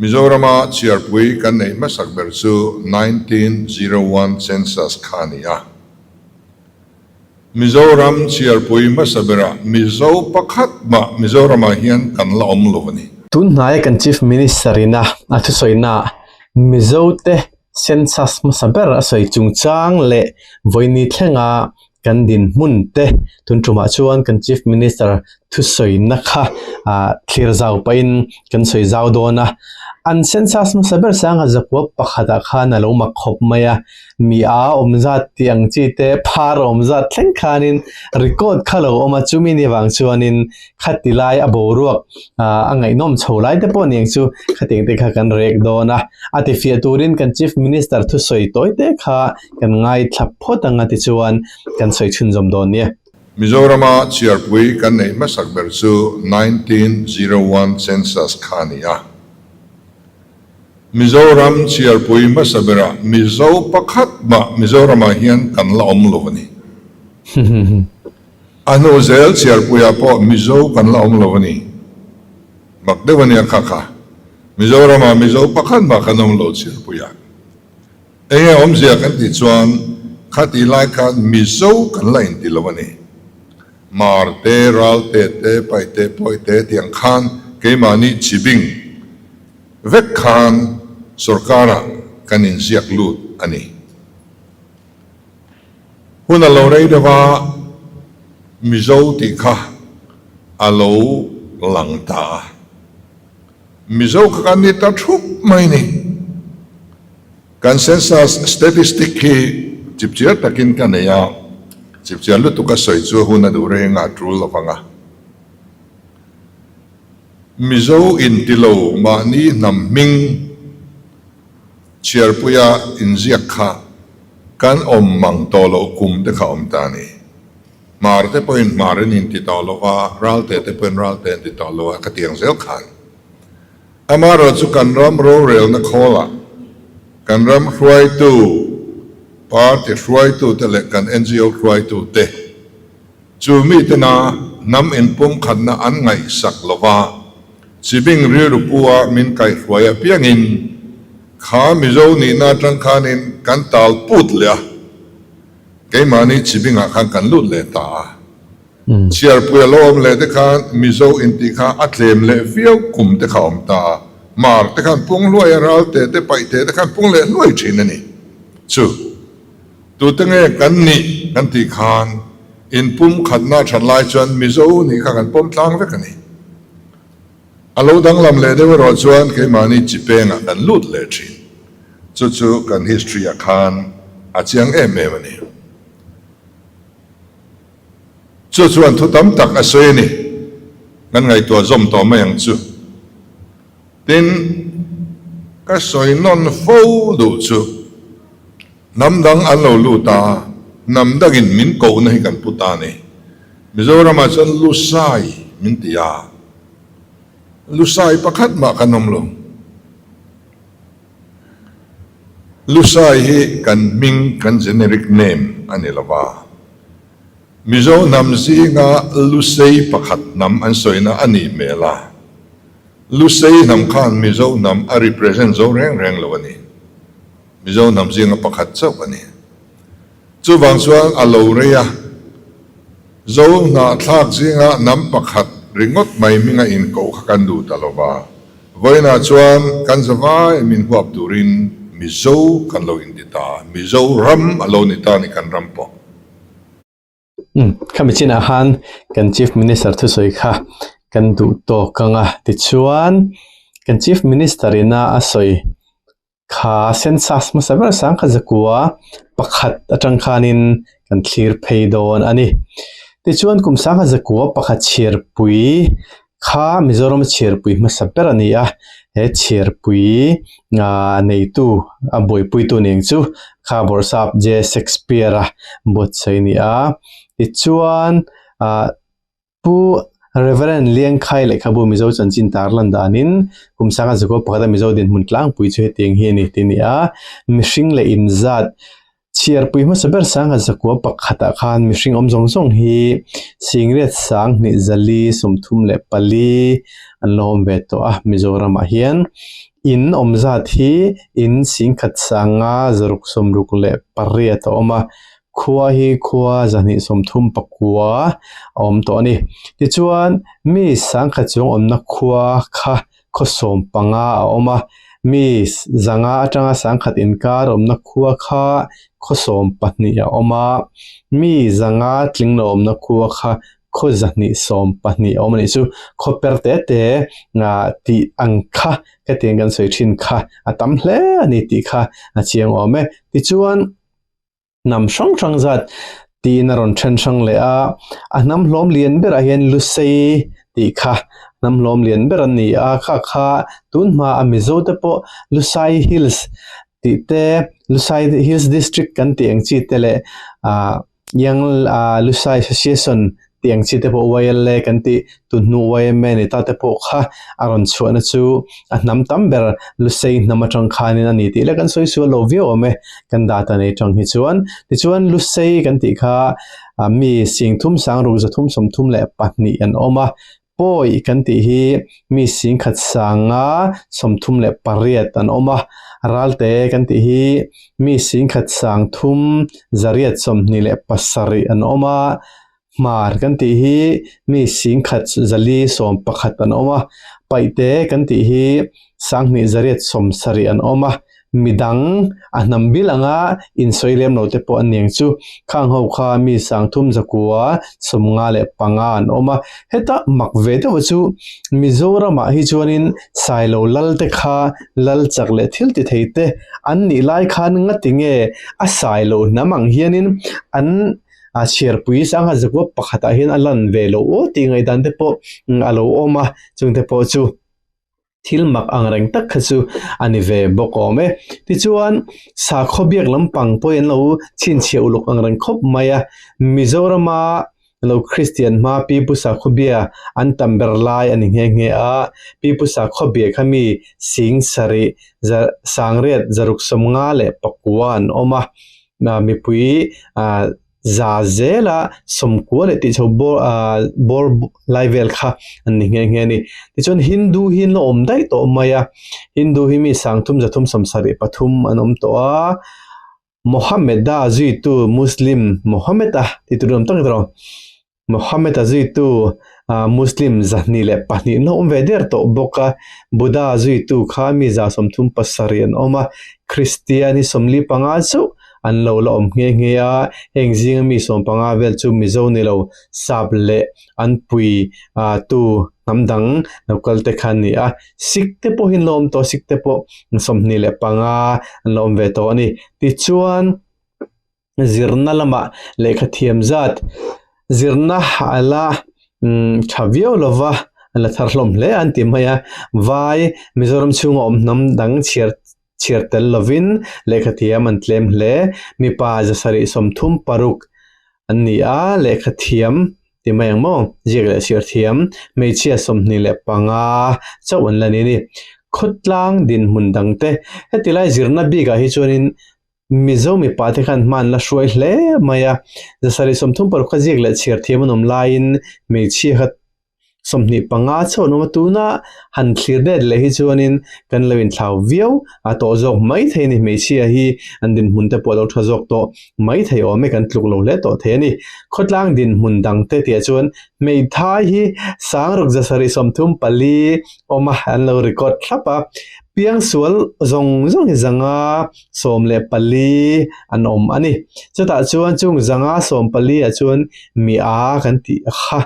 Mizorama chhiarpui kan neih hmasak ber chu 1901 Census kha a ni a. Mizoram chhiarpui hmasa berah Mizo pakhat mah Mizoramah hian kan la awm lo a ni. Tun hnaia kan Chief Minister ina a thusawiinaah Mizote Census hmasa ber a sawi chungchang leh vawiini thlenga kan dinhmun te tun tumah chuan kan Chief Minister thusawina kha ah thlir zau pahin kan sawi zau dawn a. An census hmasa ber sangha zakua pakhatah khan a lo mak khawp mai a, mi a awm zat tih ang chi te phar awm zat thleng khanin record kha lo awm a, chumi ni vang chuanin khati lai a boruak ah a ngaihnawm chho lai te pawh niang chu khatiang te kha kan rek dawn a, a tifiah turin kan Chief Minister thusawi tawi te kha kan ngaithla phawt ang a tichuan kan sawi chhunzawm dawn nia. Mizorama chhiarpui kan neih hmasak ber chu 1901 Census kha a ni a. Mizoram chhiarpui hmasa berah Mizo pakhat mah Mizoramah hian kan la awm lo a ni. A hnu zel chhiarpuiah pawh Mizo kan la awm lo a ni. Mak deuh a nia kha kha. Mizoramah Mizo pakhat mah kan awm lo chhiarpuiah. Enge awmzia kan tih chuan khati lai khan Mizo kan la inti lo a ni. Mar te, ral te te, pai te, pawi te tiang khan keimahni chibing vek khan sorkarah kan inziak lut a ni. Hun a lo rei deuh a, Mizo tih kha a lo lang ta a. Mizo kha kan ni ta thup mai ni. Kan census statistic hi chipchiar takin ka nei a, chipchiar lutuk a sawi chu hun a duh reng a tul lo vang a. Mizo inti lo mahni hnam hming. Chhiarpuia inziak kha kan awm mang tawh loh kum te kha awm ta a ni. Hmar te pawhin hmar an inti tawh lo va, Ralte te pawhin Ralte an ti tawh lo a, ka tiang zel khan. Amaherawh chu kan ram rorelna khawlah kan ram hruaitu, party hruaitute leh kan ngo hruaitute chu mitena hnam inpumkhatna an ngaihsak lo va, Chibing rilru pu a min kaihhruai apiangin kha Mizo nihna atang khanin kan tal put leh a, keimahni Chibingah khan kan lut leh ta a. Chhiarpui a lo awm leh te khan Mizo intih kha a tlem leh viau kum te kha a awm ta a, Mar te khan pung hluai a, Ralte te Paihte te khan pung leh hluai thin a ni. Chu tute nge kan nih kan tih khan inpumkhatna that lai chuan Mizo nih kha kan pawm tlang vek a ni. A lo danglam leh deuh erawh chuan keimahni chi pengah kan lut leh thin. Chu chu kan history ah khan a chiang em em a ni. Chu chuan thu tam tak a sawi a ni. Kan ngaihtuah zawm tawh mai ang chu. Tin, ka sawi nawn fo duh chu hnam dang an lo lut a, hnam dangin min kohna hi kan pu ta a ni. Mizoramah chuan Lusai min ti a, Lusai pakhat mah kan awm lo. Lusai hi kan hming, kan generic name a ni lo va. Mizo hnam zinga Lusei pakhat hnam an sawina a nih hmel a, Lusei hnam khan Mizo hnam a represent zo reng reng lo a ni. Mizo hnam zinga pakhat chauh a ni. Chuvang chuan a lo rei a, Zo hnahthlak zinga hnam pakhat ringawt mai hminga inkoh kha kan duh ta lo va, vawiinah chuan kan zavai min huap turin Mizo kan lo inti ta, Mizoram a lo ni ta a ni kan ram pawh. Umm, khami chinah khan kan Chief Minister thusawi kha kan duh tawk ang a, tichuan kan Chief Minister ina a sawi kha census hmasa ber sang kha zakua pakhat atang khanin kan thlir phei dawn a ni. Tichuan kum sangha zakua pakhat chhiarpui kha Mizoram chhiarpui hmasa ber a ni a, he chhiarpui ah neitu a buaipuitu nen chu kha Bawrhsap J Shakespeare-a buatsaih a ni a, tichuan ah Pu Reverend Liangkhai lehkhabu Mizo chanchin tarlan danin kum sanga zakua pakhata Mizo dinhmun tlangpui chu hetiang hi a ni tih a ni a, mihring leh inzat. Chhiarpui hmasa ber sangha zakua pakhatah khan mihring awm zawng zawng hi singriat sang hnih zali 34 an la awm ve tawh a Mizoramah hian in awm zat hi in singkhat sanga 668 a awm a khua hi khua 239 a awm tawh a ni. Tichuan mi sangkhat chuang awmna khua kha khaw 15 a awm a mi zanga atanga sangkhat inkar awmna khua kha khaw 12 a awm a mi zanga tling lo awmna khua kha khaw 212 a awm a nih chu khaw per te te ah tih ang kha ka tiang kan sawi thin kha a tam hle a ni tih kha a chiang awm e tichuan hnam hrang hrang zat tiin a rawn then hrang leh a a hnam hlawm lian berah hian lusei tih kha hnam hlawm lian ber an ni a kha kha tun hma a Mizo te pawh Lusai Hills tih te Lusai Hills District kan tih ang chi te leh ah Young ah Lusai Association tih ang chi te pawh YLA kan tih tun hnu YMA ni ta te pawh kha a rawn chhuahna chu a hnam tam ber Lusei hnam atang khanin a ni tih leh kan sawi sual lo viau awm e kan data nei tang hi chuan tichuan Lusei kan tih kha mi sing thum sang ruk za thum 32 an awm a pawi kan tih hi mi sing khat sanga 38 an awm a ralte kan tih hi mi sing khat sang thum zariat 27 an awm a hmar kan tih hi mi sing khat zali 11 an awm a paihte kan tih hi sanghnih zariat 70 an awm a midang a hnam bil anga in sawi lem lo te pawh an niang chu khang ho kha mi sang thum zakua 55 an awm a heta mak ve deuh chu Mizoramah hi chuanin Sailo lal te kha lal chak leh thil ti thei te an nih lai khan ngati nge a Sailo hnam ang hianin an a chhiarpui sangha zakua pakhatah hian a lan ve lo aw tih ngaihdan te pawh a lo awm a chung te pawh chu thil mak ang reng tak kha chu a ni ve bawk awm e tichuan sakhaw biak lampang pawh hi an lo chhinchhiah uluk ang reng khawp mai a Mizorama lo Kristian hma pi pu sakhaw bia an tam ber lai a ni nghe nghe a pi pu sakhaw bia kha mi sing sarih sangriat zaruk 59 an awm a mipui ah za zela 90 leh tih chho bawr ah bawr lai vel kha an ni nghe nghe a ni tichuan Hindu hi an la awm daih tawh mai a Hindu hi mi sang thum za thum 73 an awm tawh a Mohammed-a zuitu Muslim Mohammed-a tih tur awm tak a ni tawh Mohammed-a zuitu ah Muslim 202 an awm ve der tawh bawk a Buddha zuitu kha mi za 37 an awm a Kristian hi 45 chauh an lo la awm nghe nghe a heng zinga mi 15 vel chu Mizo ni lo sap leh an pui ah tu hnam dang lo kal te kha an ni a Sikh te pawh hi an la awm tawh a Sikh te pawh 25 an la awm ve tawh a ni tichuan zirna lamah lehkha thiam zat zirna a la tha viau lova a la thar hlawm hle an ti mai a vai Mizoram chhunga awm hnam dang chhiar chhiar tel lovin lehkha thiam an tlem hle mipa 736 an ni a lehkha thiam ti mai ang maw ziak leh chhiar thiam hmeichhia 25 chauh an la ni a ni khawtlang dinhmun dang te heti lai zirna bikah hi chuanin Mizo mipa te khan hma an la hruai hle mai a 736 kha ziak leh chhiar thiam an awm laiin hmeichhia kha 25 chauh an awm a tuna han thlir det leh hi chuanin kan lo inthlau viau a tawh zawk mai thei a ni hmeichhia hi an dinhmun te pawh a lo tha zawk tawh mai thei awm e kan tluk lo hle tawh thei a ni khawtlang dinhmun dang te tih ah chuan hmeithai hi sangruk 734 awm a an lo record thlap a piangsual zawng zawng hi zanga 14 an awm a ni chutah chuan chung zanga 14 ah chuan mi a kan tih kha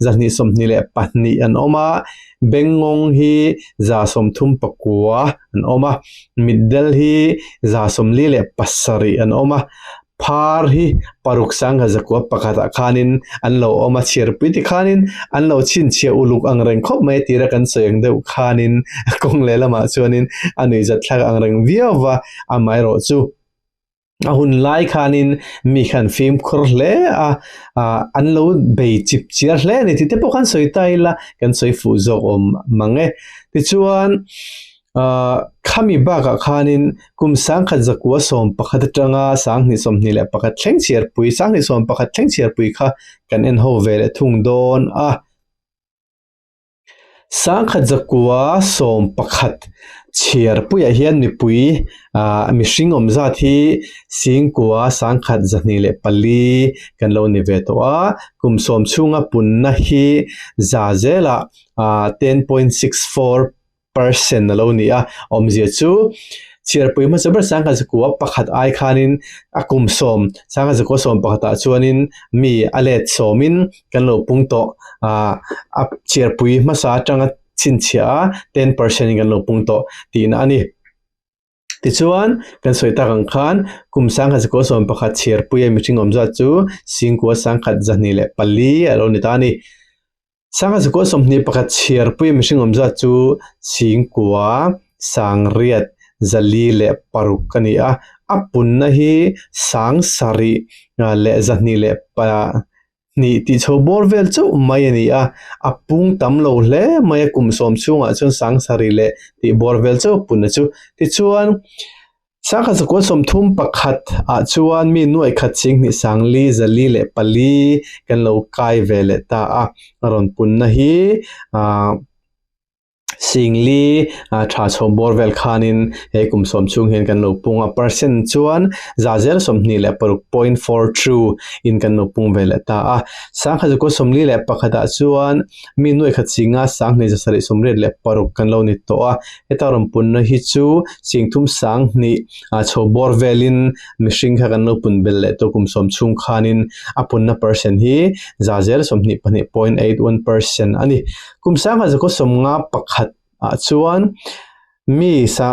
222 an awm a bengngawng hi 139 an awm a mitdel hi 47 an awm a phar hi paruk sangha zakua pakhatah khanin an lo awm a chhiarpui ti khanin an lo chhinchhiah uluk ang reng khawp mai tira kan sawi ang deuh khanin kawng leh lamah chuanin a nuihzat thlak ang reng viau va amaherawh chu a hun lai khanin mi khan fimkhur hle a ah an lo bei chip chiar hle a ni tih te pawh khan sawi ta ila kan sawi fuh zawk awm mang e tichuan ah kha. Khami bakah khanin kum 1111 atanga 2021 thleng chhiarpui, 2021 thleng chhiarpui kha kan en ho ve leh thung dawn a. 1111 chhiarpuiah hian mipui mihring awm zat hi 9,124 kan lo ni ve tawh a, kum sawm chhunga punna hi za zelah 10.64 percent a lo ni a, awmzia chu chhiarpui hmasa ber 10,000 pakhat ai khanin a kum sawm 10,011 pakhatah chuanin mi a let sawmin kan lo pung tawh ah a chhiarpui hmasa atanga chhinchhiah a 10% in kan lo pung tawh tihna a ni. Tichuan kan sawi tak ang khan kum 10,011 chhiarpuia mihring awm zat chu 9,124 a lo ni ta a ni. 10,021 chhiarpui mihring awm zat chu 9,606 a ni a, a punna hi 7,202 tih chho bawr vel chauh mai a ni a, a pung tam lo hle mai a, kum sawm chhungah chuan 7 leh tih bawr vel chauh a punna chu. Tichuan. 1031 ah chuan mi nuaih khat 10 5 404 kan lo kai ve leh ta a, a rawn punna hi ah singli tha chho bawr vel khanin he kum sawm chhung hian kan lo pung a, percent chuan za zel 26.42 in kan lo pung ve leh ta a. 1041 ah chuan mi nuaih khat 5 2 786 kan lo ni tawh a, Heta rawn punna hi chu 30 20 ah chho bawr velin mihring kha kan lo pun belh leh tawh kum sawm chhung khanin a punna percent hi za zel 22.81 percent a ni. Kum 1051 ah chuan mi sa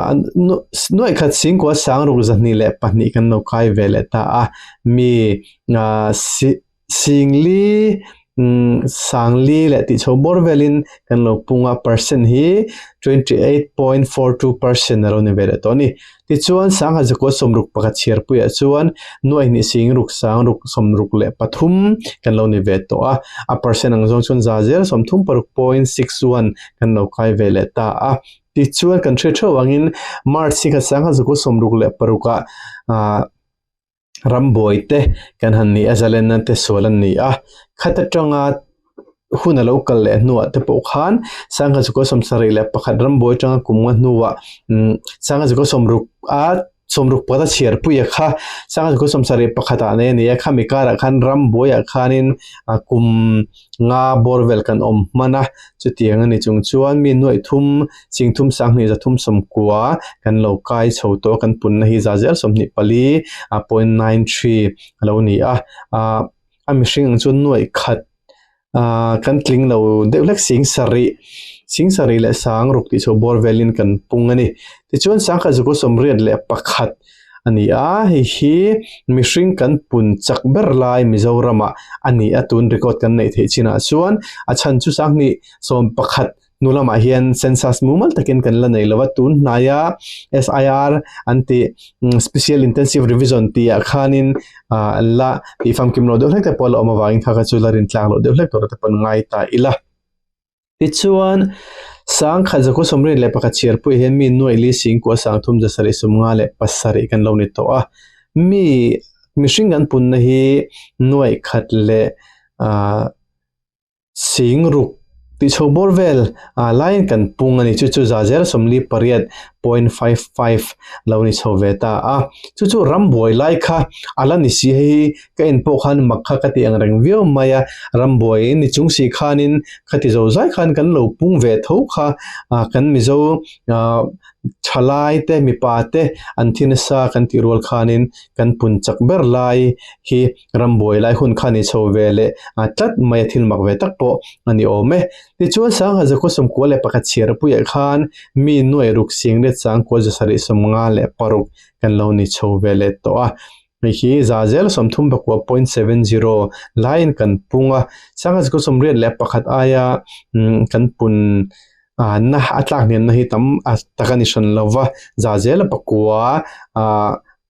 nuaih khat 9,602 kan lo kai ve leh ta a, mi Singli sangli leh tih chho bawr velin kan lo pung a, percent hi 28.42 percent a lo ni ve leh tawh a ni. Tichuan 1061 chhiarpuiah chuan nuaih hnih sing ruk sang ruk sawm ruk leh pathum kan lo ni ve tawh a, a percent ang zawng chuan za zel 36.61 kan lo kai ve leh ta a. Tichuan kan hre theuh angin March hi kha 1066 ah Rambuai te kan han ni a, zalenna te sual an ni a, khat atanga hun a lo kal leh hnuah te pawh khan 1971 rambuai atanga kum nga hnuah umm 1960 a sawmruk pakhat a chhiarpui a kha 1971 ah nei a ni a, khami karah khan rambuaiah khanin a kum nga bawr vel kan awm hman a, chutiang a ni chung chuan mi nuaih thum Chingthum 20 390 kan lo kai chho tawh a, kan punna hi za zel 24 a point 93 a lo ni a, ah a mihring ang chuan nuaih khat ah kan tling lo deuh hlek sing sarih sing sarih leh sang ruk tih chho bawr velin kan pung a ni. Tichuan 1081 a ni a, hei hi mihring kan pun chak ber lai Mizoramah a ni a, tun record kan neih theih chinah chuan a chhan chu 2021 Hnu lamah hian census mumal takin kan la nei lo a, tun hnaia SIR an tih Special Intensive Revision tihah khanin an la tih famkim lo deuh hlek te pawh a la awm avangin kha kha chu la rintlak loh deuh hlek tur te pawh an ngai ta ila. Tichuan, 1121 chhiarpuiah hian mi nuaih li singkua 3757 kan lo ni tawh a, mi mihring kan punna hi nuaih khat leh Sing ruk tih chho bawr vel ah laiin kan pung a ni. Chu chu za zel 48.55 lo ni chho ve ta a. Chu chu rambuai lai kha a la ni si hei hi ka en pawh khan mak kha ka ti ang reng viau mai a. Rambuai ni chung si khanin khati zo zai khan kan lo pung ve tho kha ah kan Mizo ah thalai te mipa te an thi nasa kan tih rual khanin kan pun chak ber lai hi Rambuai lai hun kha ni chho ve leh tlat mai a thil mak ve tak pawh a ni awm e. Tichuan 1991 chhiar puiah khan mi nuaih ruk sing let 9,756 kan lo ni chho ve leh tawh a. Hei hi za zel 39.70 laiin kan pung a, 1981 aia kan pun na a tlak hniamna hi tam tak a ni hran lo va, za zel pakua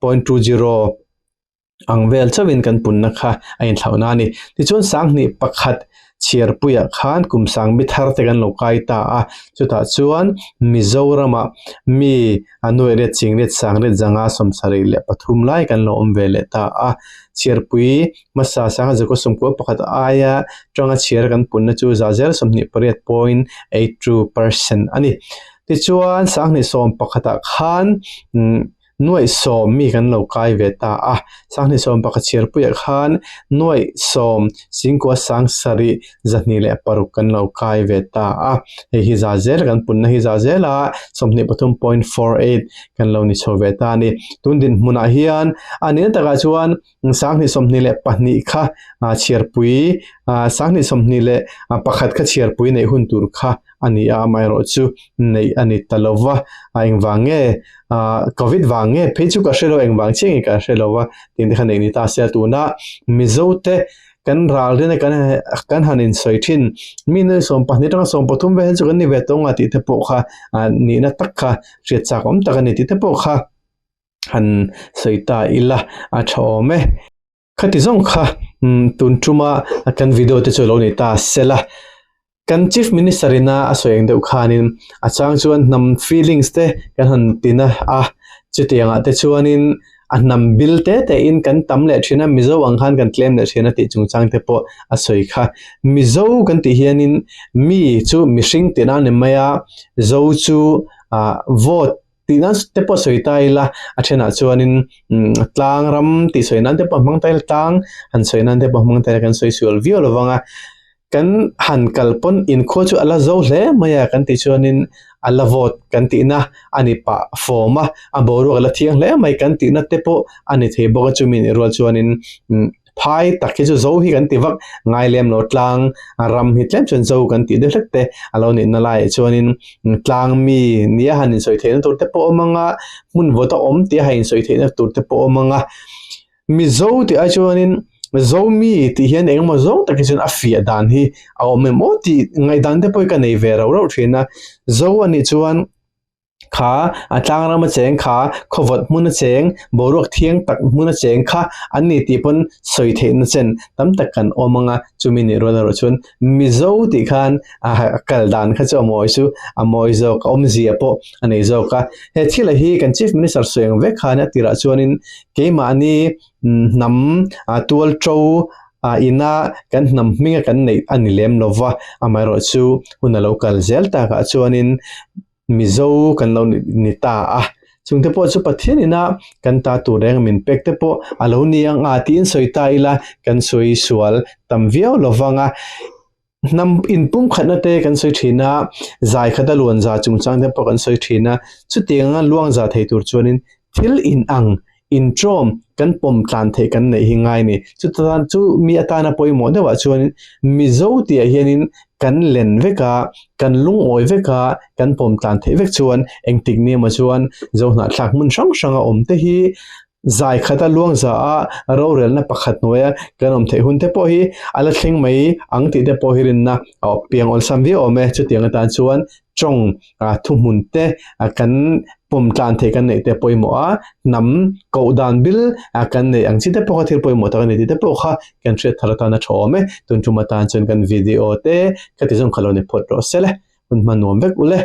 .20 ang vel chauhin kan punna kha a inthlauhna a ni. Tichuan 1001 Chhiarpuiah khan kum sang mi thar te kan lo kai ta a, chutah chuan Mizoramah mi a nuaih riat ching riat sang riat zanga 73 lai kan lo awm ve leh ta a. Chhiarpui hmasa sangha zakua sawmkua pakhat aia tanga chhiar kan punna chu za zel 28.82% a ni. Tichuan sanghnih sawm pakhatah khan Nuaih sawm mi kan lo kai ve ta a, sanghnih sawm pakhat chhiarpuiah khan nuaih sawm singkua sang sarih 206 kan lo kai ve ta a, hei hi za zel kan punna hi za zel a 23.48 kan lo ni chho ve ta a ni. Tun dinhmunah hian a nihna takah chuan sanghnih 22 kha chhiarpui sanghnih 21 kha chhiarpui neih hun tur kha a ni a, amaherawhchu neih a ni ta lo va, a engvang nge ah covid vang nge phei chu ka hre lo engvang chiah nge ka hre lo va tih te kha neih ni ta se a tuna Mizo te kan ral rin a kan kan han insawi thin mi nuai 12 atanga 13 vel hi chu kan ni ve tawng a tih te pawh kha ah nihna tak kha hriat chak awm tak a ni tih te pawh kha han sawi ta ila a tha awm e. Khati zawng kha tun tuma kan video te chu lo ni ta sela. Kan Chief Minister ina a sawi ang deuh khanin a chang chuan hnam feelings te kan han tin a a, chutiangah te chuanin a hnam bil te te in kan tam leh thin a, Mizo ang khan kan tlem leh thin a tih chungchang te pawh a sawi kha. Mizo kan tih hianin mi chu mihring tihna a ni mai a, Zo chu ah vote Tih nan te pawh sawi ta ila a thenah chuanin tlang ram tih sawi nan te pawh hmang ta ila tlang han sawi nan te pawh hmang ta ila kan sawi sual viau lo vang a kan han kal pawn inkhua chu a la zo hle mai a kan tih chuanin a la vawt kan tihna a ni pah fawm a a boruak a la thiang hle mai kan tihna te pawh a ni thei bawk a chumi nih rual chuanin. Phai tak hi chu zo hi kan ti vak ngai lem lo tlang ram hi tlem chuan zo kan tih deuh hlek te a lo nihna laiah chuanin tlang mi nia han insawi theihna tur te pawh a awm ang a hmun vawt a awm tia han insawi theihna tur te pawh a awm ang a Mizo tih ai chuanin Zomi tih hian engemaw zawng tak hi chuan a fiah dan hi a awm em aw tih ngaihdan te pawh hi ka nei ve rauh rauh thin a Zo anih chuan. Kha a tlang rama cheng kha khawvawt hmuna cheng boruak thiang tak hmuna cheng kha an ni tih pawn sawi theihna chen tam tak kan awm ang a chumi nih rual erawh chuan Mizo tih khan a kal dan kha chu a mawi chu a mawi zawk a awmzia pawh a nei zawk a he thil hi kan Chief Minister sawi ang vek khan a tirah chuanin keimahni hnam tual to ina kan hnam hminga kan neih a ni lem lova amaherawhchu hun a lo kal zel takah chuanin. Mizo kan lo ni ta a, chungte pawh chu Pathian ina kan ta tur reng min pek te pawh a lo ni ang a tiin sawi ta ila kan sawi sual tam viau lo vang a, hnam inpumkhatna te kan sawi thin a, zai khata luan za chungchang te pawh kan sawi thin a, chutianga luang za thei tur chuanin thil inang intrawm kan pawm tlan theih kan neih hi ngai ni. Chutan chu mi atana pawimawh deuhah chuan Mizo tihah hianin kan len vek a, kan lungawi vek a, kan pawm tlan theih vek chuan engtik ni emaw chuan Zohnahthlak hmun hrang hranga awm te hi zai khata luang za a rorelna pakhat hnuaia kan awm theih hun te pawh hi a la thleng mai ang tih te pawh hi rinna a piang awlsam viau awm e. Chutiang atan chuan tawng thuhmun te kan pawm tlan theih kan neih te pawimawh a, hnam koh dan bil kan neih ang chi te pawh kha thil pawimawh tak a ni tih te pawh kha kan hriat thar atan a tha awm e. Tun tum atan chuan kan video te khati zawng kha lo ni phawt rawh se le, hun hman nuam vek u le.